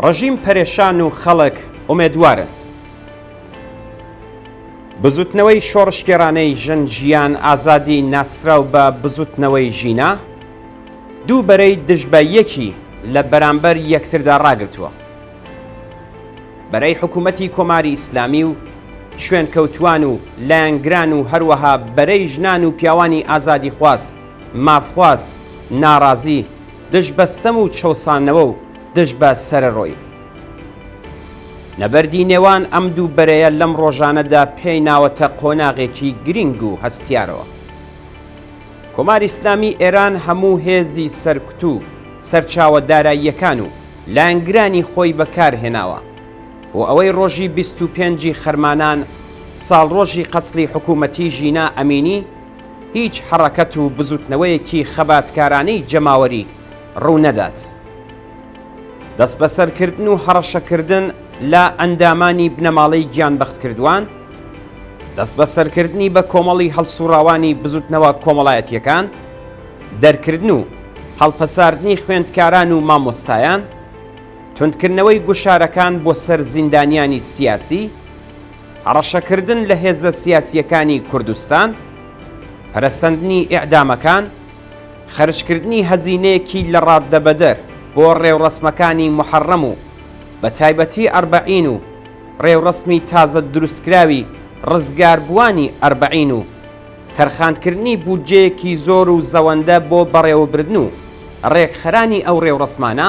ڕژیم پەرێشان و خەڵک ئومێدوارن. بزوتنەوەی شۆڕشگێڕانەی ژن ژیان ئازادی ناسراو بە بزوتنەوەی ژینا، دوو بەرەی دژ بە یەکی لە بەرامبەر یەکتردا ڕاگرتووە. بەرەی حکوومەتی کۆماری ئیسلامی و شوێنکەوتووان و لایەنگران و هەروەها بەرەی ژنان و پیاوانی ئازادیخواز، مافخواز، ناڕازی، دژ بە ستەم و چەوساندنەوە و دژ بە سەرەڕۆیی. نەبەردی نێوان ئەم دوو بەرەیە لەم ڕۆژانەدا پێی ناوەتە قۆناغێکی گرینگ و هەستیارەوە. کۆماری ئیسلامی ئێران هەموو هێزی سەرکوت و سەرچاوە داراییەکان و لایەنگرانی خۆی بەکار هێناوە بۆ ئەوەی ڕۆژی 25 ی خەرمانان ساڵڕۆژی قەتڵی حکوومەتی ژینا ئەمینی هیچ حەڕەکەت و بزووتنەوەیەکی خەباتکارانەی جەماوەری ڕوو نەدات. دەستبەسەرکردن و هەڕەشەکردن لە ئەندامانی بنەماڵەی گیانبەختکردووان، دەستبەسەرکردنی بە کۆمەڵی هەڵسوڕاوانی بزوتنەوە کۆمەڵایەتییەکان، دەرکردن و هەڵپەساردنی خوێندکاران و مامۆستایان، توندکردنەوەی گوشارەکان بۆ سەر زیندانیانی سیاسی، هەڕەشەکردن لە هێزە سیاسییەکانی کوردستان، پەرەسەندنی ئیعدامەکان، خەرجکردنی هەزینەیەکی لەڕاددەبەدەر بۆ ڕێوڕەسمەکانی موحەڕەم و بەتایبەتی ئەربەعین و ڕێوڕەسمی تازە دروستکراوی ڕزگاربووانی ئەربەعین و تەرخانکردنی بودجەیەکی زۆر و زەوەندە بۆ بەڕێوەبردن و ڕێکخەرانی ئەو ڕێوڕەسمانە،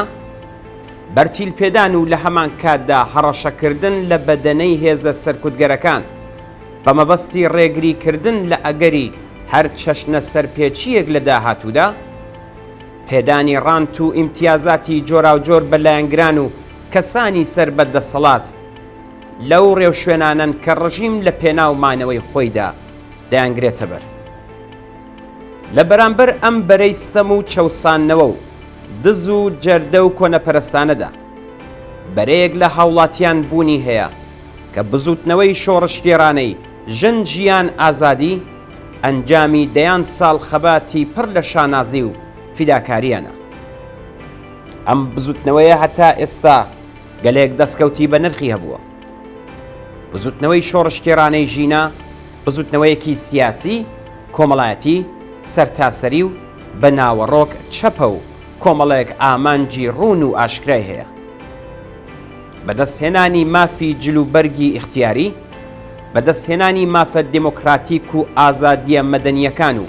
بەرتیلپێدان و لە هەمانکاتدا هەڕەشەکردن لە بەدەنەی هێزە سەرکوتگەرەکان بە مەبەستی ڕێگریکردن لە ئەگەری هەر چەشنە سەرپێچییەک لە داهاتوودا، پێدانی ڕانت و ئیمتیازاتی جۆراوجۆر بە لایەنگران و کەسانی سەر بە دەسەڵات لەو ڕێوشوێنانەن کە ڕژیم لە پێناو مانەوەی خۆیدا دەیانگرێتە بەر. لە بەرامبەر ئەم بەرەی ستەم و چەوساندنەوە و دز و جەردە و کۆنەپەرستانەدا، بەرەیەک لە هاوڵاتیان بوونی هەیە کە بزووتنەوەی شۆڕشگێڕانەی ژن ژیان ئازادی ئەنجامی دەیان ساڵ خەباتی پڕ لە شانازی و فیداکارییانە. ئەم بزووتنەوەیە هەتا ئێستا گەلێک دەستکەوتی بەنرخی هەبووە. بزووتنەوەی شۆڕشگێڕانەی ژینا بزووتنەوەیەکی سیاسی، کۆمەڵایەتی، سەرتاسەری و بە ناوەڕۆک چەپە و کۆمەڵێک ئامانجی ڕوون و ئاشکرای هەیە. بەدەستهێنانی مافی جلوبەرگی ئیختیاری، بەدەستهێنانی مافە دێمۆکراتیک و ئازادییە مەدەنییەکان و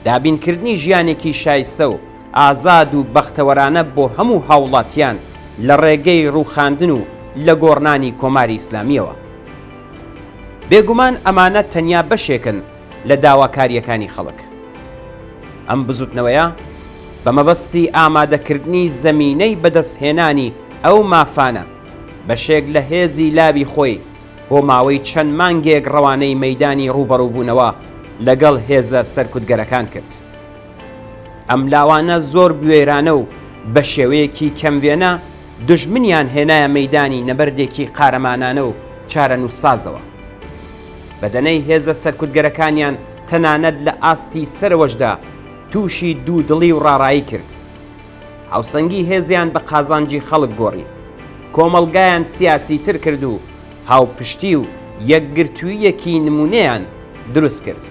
دابینکردنی ژیانێکی شایستە و ئازاد و بەختەوەرانە بۆ هەموو هاووڵاتیان لە ڕێگەی ڕووخاندن و لەگۆڕنانی کۆماری ئیسلامییەوە. بێگومان ئەمانە تەنیا بەشێکن لە داواکارییەکانی خەڵک. ئەم بزووتنەوەیە بە مەبەستی ئامادەکردنی زەمینەی بەدەستهێنانی ئەو مافانە، بەشێک لە هێزی لاوی خۆی بۆ ماوەی چەند مانگێک ڕەوانەی مەیدانی ڕووبەڕووبوونەوە لەگەڵ هێزە سەرکوتگەرەکان کرد. ئەم لاوانە زۆر بوێرانە و بە شێوەیەکی کەموێنە دوژمنیان هێنایە مەیدانی نەبەردێکی قارەمانانە و چارەنووسسازەوە. بەدەنەی هێزە سەرکوتگەرەکانیان تەنانەت لە ئاستی سەرەوەشدا تووشی دوودڵی و ڕاڕایی کرد. هاوسەنگی هێزیان بە قازانجی خەڵک گۆڕی، کۆمەڵگایان سیاسیتر کرد و هاوپشتی و یەکگرتووییەکی نموونەیان دروست کرد.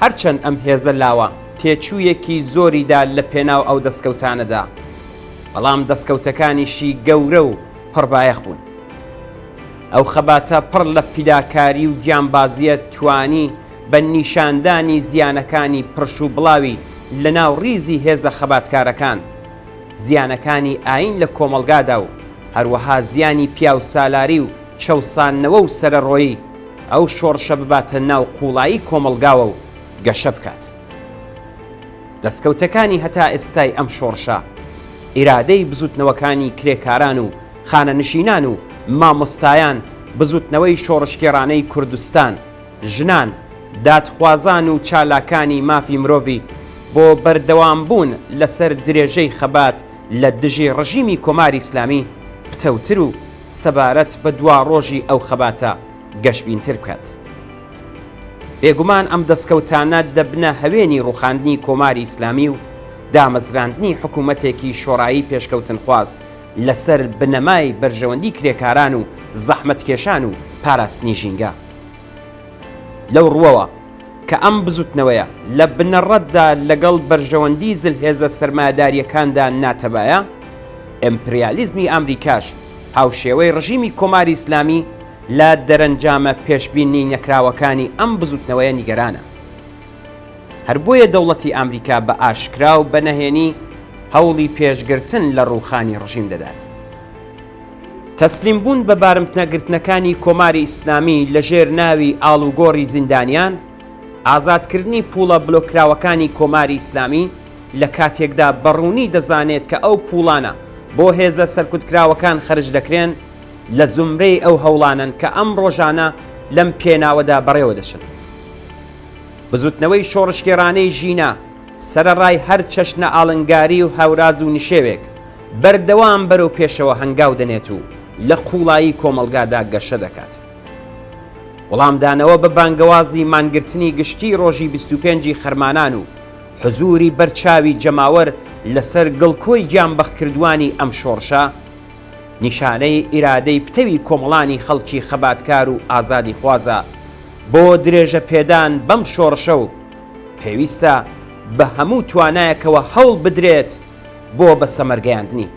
هەرچەند ئەم هێزە لاوە تێچوویەکی زۆری دا لە پێناو ئەو دەستکەوتانەدا، بەڵام دەستکەوتەکانیشی گەورە و پڕبایەخ بوون. ئەو خەباتە پڕ لە فیداکاری و گیانبازییە توانی بە نیشاندانی زیانەکانی پرش و بڵاوی لە ناو ڕیزی هێزە خەباتکارەکان، زیانەکانی ئایین لە کۆمەڵگادا و هەروەها زیانی پیاوسالاری و چەوساندنەوە و سەرەڕۆیی ئەو شۆڕشە بباتە ناو قووڵایی کۆمەڵگاوە و گەشە بکات. دەستکەوتەکانی هەتا ئێستای ئەم شۆڕشە، ئیرادەی بزووتنەوەکانی کرێکاران و خانەنشینان و مامۆستایان، بزووتنەوەی شۆڕشگێڕانەی کوردستان، ژنان، دادخوازان و چالاکانی مافی مرۆڤی بۆ بەردەوامبوون لەسەر درێژەی خەبات لە دژی ڕژیمی کۆماری ئیسلامی پتەوتر و سەبارەت بە دواڕۆژی ئەو خەباتە گەشبینتر بکات. بێگومان ئەم دەستکەوتانە دەبنە هەوێنی ڕووخاندنی کۆماری ئیسلامی و دامەزراندنی حکوومەتێکی شۆڕایی پێشکەوتنخواز. لەسەر بنەمای بەرژەوەندی کرێکاران و زەحمەتکێشان و پاراستنی ژینگە. لەو ڕووەوە کە ئەم بزوتنەوەیە لە بنەڕەتدا لەگەڵ بەرژەوەندی زلهێزە سەرمایەدارییەکاندا ناتەبایە، ئیمپریالیزمی ئامریکاش هاوشێوەی ڕژیمی کۆماری ئیسلامی لە دەرەنجامە پێشبینی نەکراوەکانی ئەم بزوتنەوەیە نیگەرانە. هەر بۆیە دەوڵەتی ئامریکا بە ئاشکرا و بە نەهێنی هەوڵی پێشگرتن لە ڕووخانی ڕژیم دەدات. تەسلیم بوون بە بارمتنەگرتنەکانی کۆماری ئیسلامی لە ژێر ناوی ئاڵوگۆڕی زیندانیان، ئازادکردنی پووڵە بلۆککراوەکانی کۆماری ئیسلامی لە کاتێکدا بە ڕوونی دەزانێت کە ئەو پووڵانە بۆ هێزە سەرکوتکراوەکان خەرج دەکرێن، لە زومرەی ئەو هەوڵانەن کە ئەم ڕۆژانە لەم پێناوەدا بەڕێوە دەچن. بزووتنەوەی شۆڕشگێڕانەی ژینا سەرەڕای هەر چەشنە ئاڵنگاری و هەوراز و نشێوێک، بەردەوام بەرەو پێشەوە هەنگاو دەنێت و لە قووڵایی کۆمەڵگادا گەشە دەکات. وەڵامدانەوە بە بانگەوازی مانگرتنی گشتیی ڕۆژی 25 ی خەرمانان و حزووری بەرچاوی جەماوەر لەسەر گڵکۆی گیانبەختکردووانی ئەم شۆڕشە، نیشانەی ئیرادەی پتەوی کۆمەڵانی خەڵکی خەباتکار و ئازادیخوازە بۆ درێژەپێدان بەم شۆڕشە و پێویستە بە هەموو توانایەکەوە هەوڵ بدرێت بۆ بە سەمەرگەیاندنی.